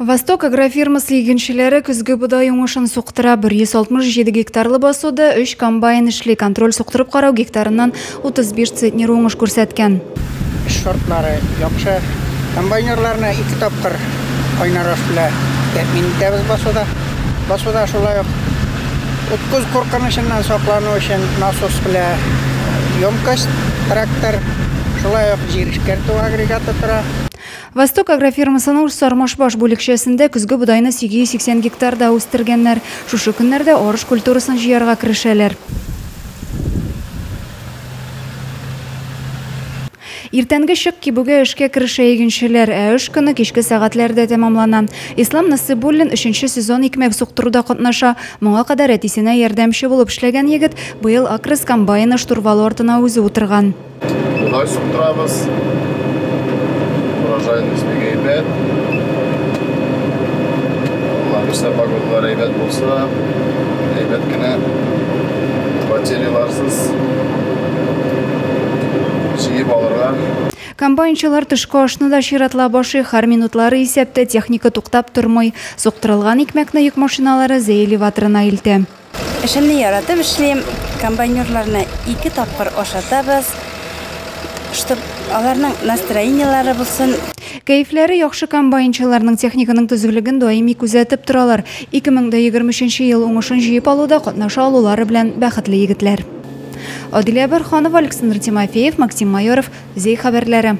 Восток агрофирмасы игенчеләре көзге бодай уңышын суктыра. 167 гектарлы басуда 3 комбайн эшли. Контроль суктырып карау гектарыннан 35 центнер уңыш күрсәткән. Эш шартлары яхшы. Комбайнерларны 2 тапкыр кайнар аш белән тәэмин итәбез басуда. Басуда шулай ук ут-күз куркынычыннан саклану өчен насос белән емкость, трактор, шулай ук җир эшкәртү агрегаты тора. Восток агрофирмасының Сармашбаш бүлекчәсендә көзге бодайны 880 гектарда үстергәннәр. Шушы көннәрдә арыш культурасын җыярга керешәләр. Иртәнге чык кибүгә эшкә керешә игенчеләр, ә эш көне кичке сәгатьләрдә тәмамлана. Ислам Насыйбуллин 3нче сезон икмәк суктыруда катнаша. Моңа кадәр әтисенә ярдәмче булып эшләгән егет быел Акрос комбайны штурвалы артына үзе утырган. Бодай суктырабыз. Урожайность бик әйбәт. Алла бирсә, погодалар әйбәт булса, әйбәт кенә потеряларсыз җыеп алырга. Комбайнчылар төшке ашны да чиратлап ашый, һәр минутлары исәптә техника туктап тормый. Суктырылган икмәкне йөк машиналары Зәй элеваторына илтә. Эшемне яратып эшлим. Комбайнерларны 2 тапкыр ашатабыз, чтоб аларның настроениелары булсын. Кәефләре яхшы комбайнчыларның техниканың төзеклеген даими күзәтеп торалар. 2023 ел уңышын җыеп алуда катнаша алулары белән бәхетле егетләр. Адилә Барханова, Александр Тимофеев, Максим Майоров, Зәй хәбәрләре.